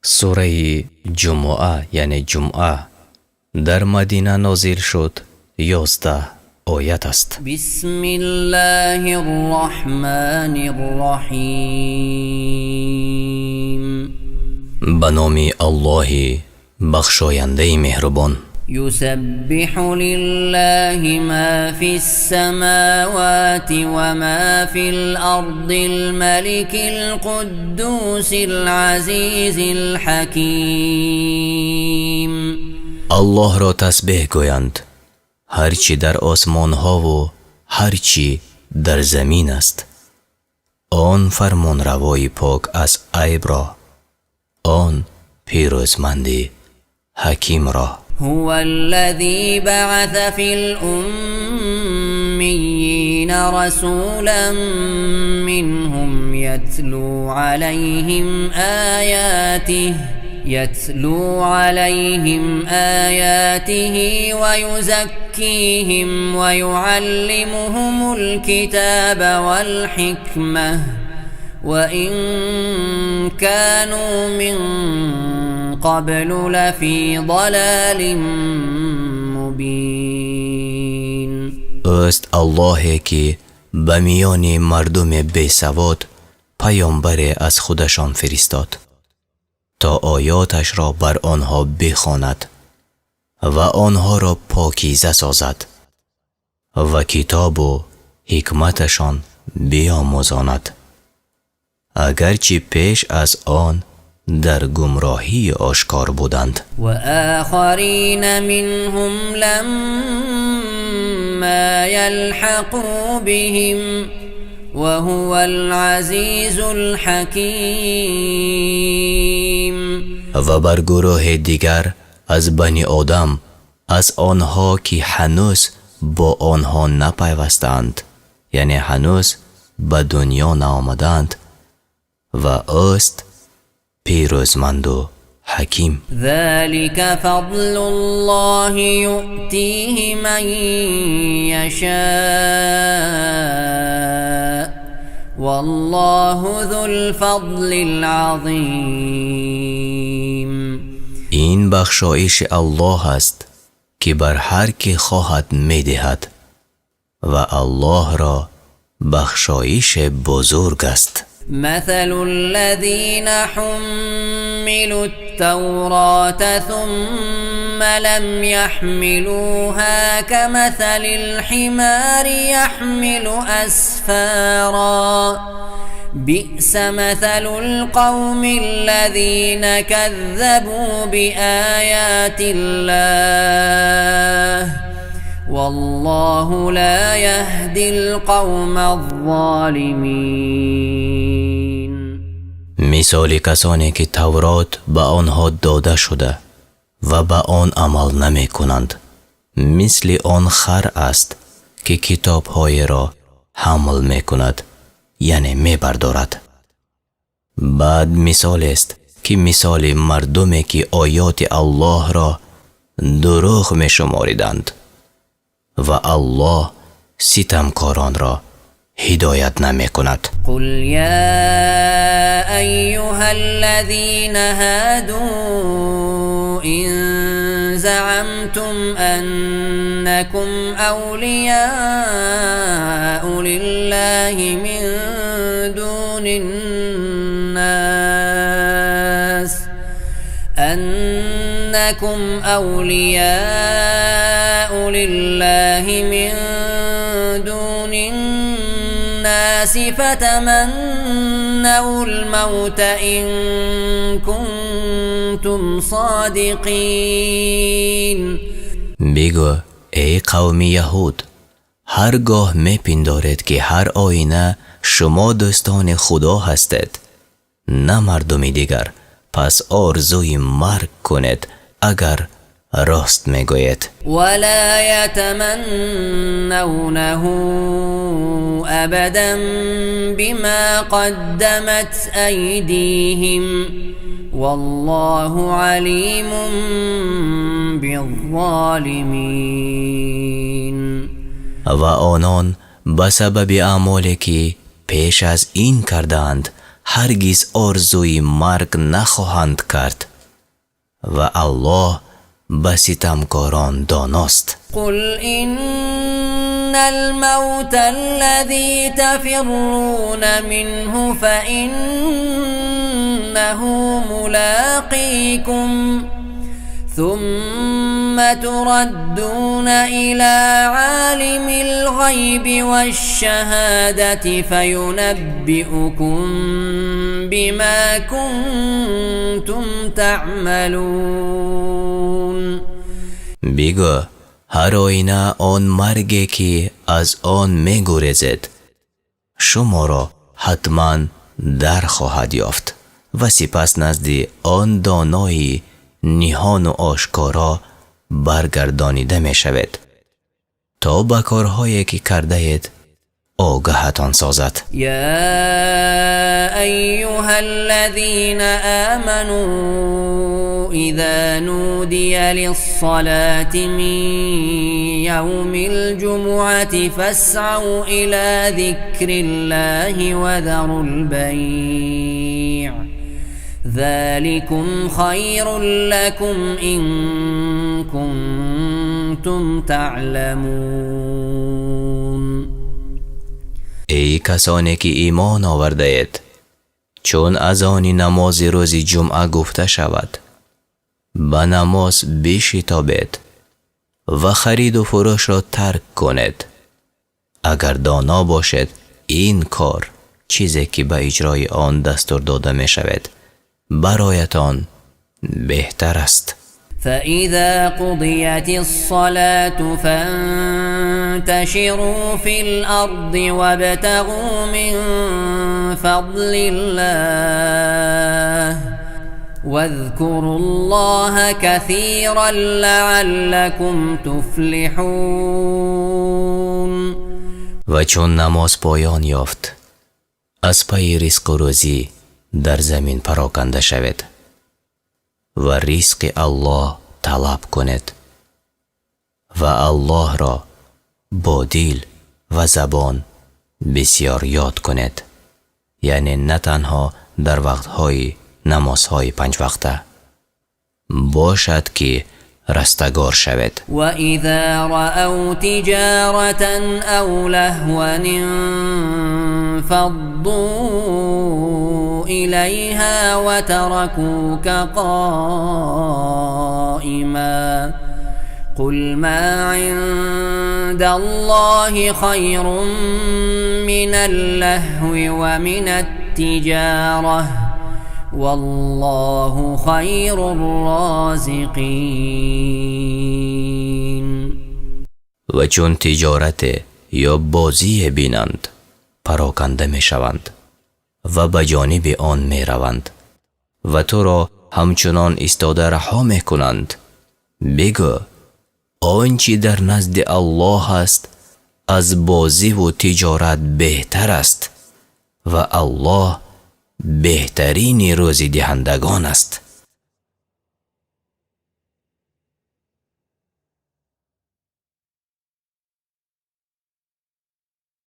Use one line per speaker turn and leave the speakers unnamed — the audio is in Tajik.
Сураи Ҷумъа, яъне Ҷумъа, дар Мадина нозил шуд, 11 оят аст.
بسم الله الرحمن الرحيم.
Ба номи Аллоҳи бахшояндаи меҳрубон.
يسبح لله ما في السماوات وما في الأرض الملك القدوس العزيز الحكيم.
Аллоҳро тасбеҳ гӯянд ҳар чӣ дар осмонҳову ҳар чӣ дар замин аст, он фармонравои пок аз айбро, он пирӯзманди ҳакимро.
هو الذي بعث في الأميين رسولا منهم يتلو عليهم آياته ويزكيهم ويعلمهم الكتاب والحكمة، وإن كانوا من قبل لفي ضلال مبين.
Ӯст Аллоҳе, ки ба миёни мардуми бесавод паёмбаре аз худашон фиристод, то оёташро бар онҳо бихонад ва онҳоро покиза созад ва китобу ҳикматашон биомӯзонад, агарчи пеш аз он дар гумроҳии ошкор буданд.
وآخرين منهم لما يلحقوا بهم، وهو العزيز الحكيم.
Ва бар гурӯҳи дигар аз бани одам аз онҳо, ки ҳанӯз бо онҳо напайвастаанд, яъне ҳанӯз ба дунё наомадаанд, ва ӯст пирӯзманду ҳаким.
ذلك فضل الله يؤتيه من يشاء، والله ذو الفضل العظيم.
Ин бахшоиши Аллоҳ аст, ки бар ҳар кӣ хоҳад медиҳад, ва Аллоҳро бахшоише бузург аст.
مثل الذين حملوا التوراة ثم لم يحملوها كمثل الحمار يحمل أسفارا، بئس مثل القوم الذين كذبوا بآيات الله، والله لا يهدي القوم الظالمين.
Мисоли касоне, ки Таврот ба онҳо дода шуда ва ба он амал намекунанд, мисли он хар аст, ки китобҳоеро ҳамл мекунад, яъне мебардорад. Бад мисолест, ки мисоли мардуме, ки оёти Аллоҳро дурӯғ мешумориданд, ва Аллоҳ ситамкоронро ҳидоят намекунад.
قل يا أيها الذين هادوا إن زعمتم أنكم أولياء لله من دون الناس، أنكم أولياء لله من دون الناس فتمنوا الموت إن كنتم صادقين.
Бигӯ: эй қавми яҳуд, ҳар гоҳ мепиндоред, ки ҳар оина шумо дӯстони Худо ҳастед, на мардуми дигар, пас орзуи марг кунед, агар рост мегӯед.
ولا يتمنونه أبدا بما قدمت أيديهم، والله عليم بالظالمين.
Ва онон ба сабаби аъмоле, ки пеш аз ин кардаанд, Ҳаргиз орзуи марг нахоҳанд кард ва Аллоҳ ба ситамкорон доност.
قل إن الموت الذي تفرون منه فإنه ملاقيكم ثم تردون إلى عالم الغيب والشهادة فينبئكم بما كنتم تعملون.
Бигӯ, ҳар оина он марге, ки аз он мегурезед, шуморо ҳатман дар хоҳад ёфт ва сипас назди он донои ниҳону ошкоро баргардонида мешавед, то ба корҳое, ки кардаед, огаҳатон созад.
يا أيها الذين آمنوا إذا نودي للصلاة من يوم الجمعة فاسعوا إلى ذكر الله وذروا البيع ذلكم خير لكم إن كنتم تعلمون.
Эй касоне, ки имон овардаед, чун азони намози рӯзи ҷумъа гуфта шавад, ба намоз бишитобед ва хариду фурӯшро тарк кунед. Агар доно бошед, ин кор, чизе ки ба иҷрои он дастур дода мешавед, бароятон беҳтар аст.
فإذا قضيت الصلاة فانتشروا في الأرض وابتغوا من فضل الله واذكروا الله كثيرا لعلكم تفلحون.
Ва чун намоз поён ёфт, аз пайи ризқу рӯзӣ дар замин пароканда шавед ва ризқи Аллоҳ талаб кунед ва Аллоҳро бо дил ва забон бисьёр ёд кунед, яъне на танҳо дар вақтҳои намозҳои панҷвақта, бошад, ки растагор шавед.
وإذا رأوا تجارة أو لهوا انفضوا إليها وتركوك قائما قل ما عند الله خير من اللهو ومن التجارة والله خير الرازقين.
Ва чун тиҷорате ё бозие бинанд, пароканда мешаванд ва ба ҷониби он мераванд ва туро ҳамчунон истода раҳо мекунанд. Бигӯ, он чӣ дар назди Аллоҳ аст, аз бозиву тиҷорат беҳтар аст ва Аллоҳ беҳтарини рӯзидиҳандагон аст.